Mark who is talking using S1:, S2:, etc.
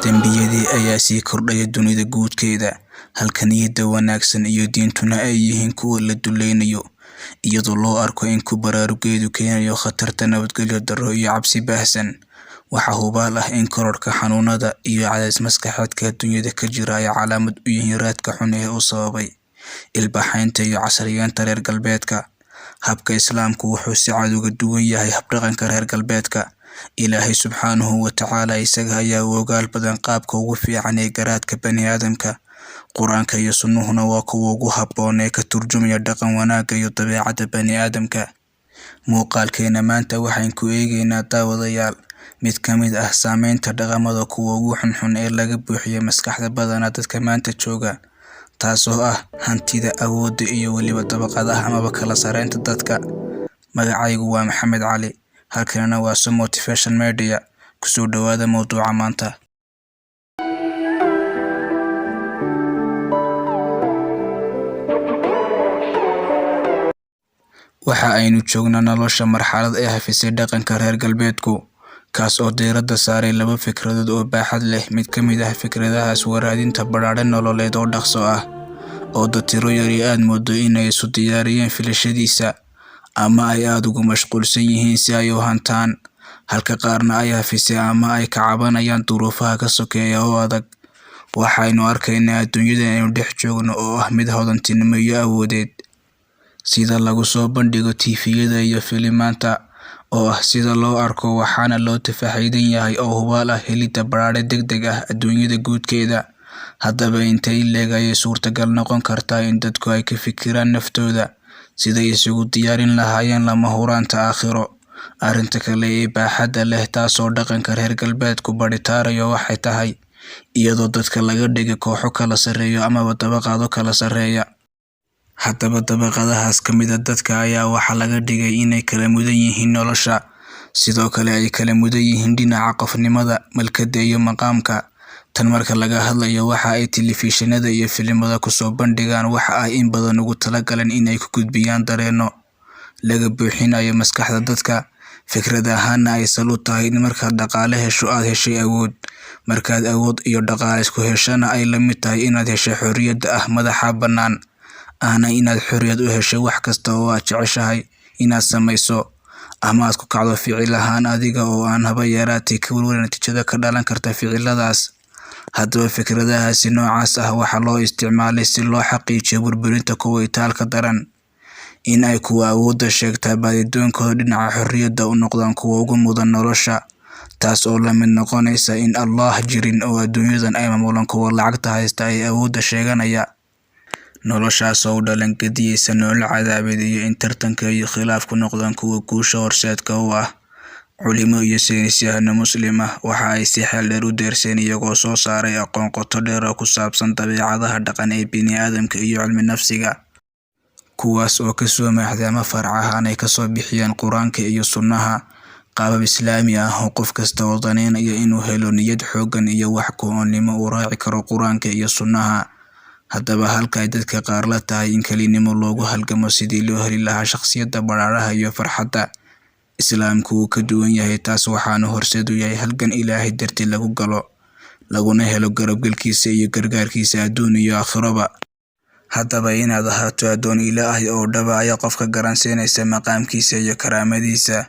S1: Dembiyadii ayaa sii kordhaya dunida guudkeeda, halka niyadda wanaagsan iyo diintuna ay yihiin kuwo la dulleynayo, iyadoo loo arko in ku baraarugeedu keenayo khatarta nabadgelyo darro iyo cabsi baahsan. Waxaa hubaal ah in kororka xanuunada iyo cadaadis maskaxeedka adduunyada ka jira ay calaamad u yihiin raadka xun ee uu sababay ilbaxaynta iyo casriyeynta reer galbeedka. Habka Islaamku wuxuu si cad uga duwan yahay habdhaqanka reer galbeedka. Ilaahay subxaanahu wa tacaala isaga ayaa u ogaal badan qaabka ugu fiican ee garaadka bani'aadamka. Qur-aanka iyo sunnuhuna waa kuwa ugu habboon ee ka turjumaya dhaqan wanaagga iyo dabeecadda bani'aadamka. Muuqaalkeena maanta waxaan ku eegaynaa, daawadayaal, mid ka mid ah saameynta dhaqamada kuwa ugu xunxun ee laga buuxiyay maskaxda badanaa dadka maanta jooga, taasoo ah hantida, awoodda iyo weliba dabaqadaha amaba kala sarreynta dadka. Magacaygu waa Maxamed Cali, halkanina waa Som Motivation Media. Kusoo dhawaada mowduuca maanta. Waxa aynu joognaa nolosha marxalad ay hafisay dhaqanka reer galbeedku, kaas oo diiradda saaray laba fikradood oo baaxad leh. Mid ka mid ah fikradahaas waa raadinta badhaadhe nololeed oo dhaqso ah, oo dad tiro yari aad moodo inay isu diyaariyeen filashadiisa ama ay aad ugu mashquulsan yihiin si ay u hantaan, halka qaarna ay hafisay ama ay ka cabanayaan duruufaha ka sokeeya oo adag. Waxaynu arkaynaa adduunyadan aynu dhex joogno oo ah mid hodantinimo iyo awoodeed, sida lagu soo bandhigo TV-yada iyo filimaanta, oo ah sida loo arko, waxaana loo tafaxiidan yahay oo hubaal ah helidda badhaadhe degdeg ah adduunyada guudkeeda. Haddaba intee in le'eg ayay suurtagal noqon kartaa in dadku ay ka fikiraan naftooda siday isugu diyaarin lahaayeen lama huraanta aakhiro? Arrinta kale ee baaxadda leh taasoo dhaqanka reer galbeedku badhitaarayo waxay tahay iyadoo dadka laga dhigay kooxo kala sarreeya amaba dabaqado kala sarreeya. Haddaba dabaqadahaas ka mid ah dadka ayaa waxaa laga dhigay inay kala mudan yihiin nolosha, sidoo kale ay kala mudan yihiin dhinaca qofnimada, malkadda iyo maqaamka. Tan marka laga hadlayo waxa ay telefishinada iyo filimada kusoo bandhigaan waxa ay in badan ugu talagaleen inay ku gudbiyaan dareenno laga buuxinayo maskaxda dadka, fikrad ahaanna ay sal u tahay in markaad dhaqaale hesho aad heshay awood, markaad awood iyo dhaqaale isku heshana ay la mid tahay inaad heshay xorriyadda ah madaxa bannaan, ahna inaad xorriyad u heshay wax kasta oo aad jeceshahay inaad samayso ama aad ku kacdo ficil ahaan adiga oo aan haba yaraatee ka walwalin natiijada ka dhalan karta ficiladaas. Haddaba fikradahaasi noocaas ah waxaa loo isticmaalay si loo xaqiijiyo burburinta kuwa itaalka daran, in ay kuwa awoodda sheegtaa baadidoonkooda dhinaca xorriyadda u noqdaan kuwa ugu mudan nolosha, taas oo la mid noqonaysa in Allah jirin oo adduunyadan ay maamulaan kuwa lacagta haysta ee awoodda sheeganaya. Noloshaas oo u dhalan-gadiyeysa nolol cadaabeed iyo in tartanka iyo khilaafku noqdaan kuwa guusha horseedka u ah. Culimo iyo saynisyahano Muslim ah waxa ay si xeel dheer u derseen iyagoo soo saaray aqoon qoto dheer oo ku saabsan dabeecadaha dhaqan ee bini'aadamka iyo cilmi nafsiga, kuwaas oo ka soo maaxday ama farac ahaan ay kasoo bixiyeen Qur-aanka iyo Sunnaha, qaabab Islaami ah oo qof kasta oo daneynaya inuu helo niyad xooggan iyo wax ku-oolnimo uu raaci karo Qur-aanka iyo Sunnaha. Haddaba halka ay dadka qaar la tahay in kelinimo loogu halgamo sidii loo heli lahaa shakhsiyadda badhaadhaha iyo farxadda, Islaamku wuu ka duwan yahay taas, waxaana horseed u yahay halgan Ilaahay dartii lagu galo, laguna helo garabgalkiisa iyo gargaarkiisa adduun iyo aakhiroba. Haddaba inaad ahaato addoon Ilaahay oo dhaba ayaa qofka garansiinaysa maqaamkiisa iyo karaamadiisa.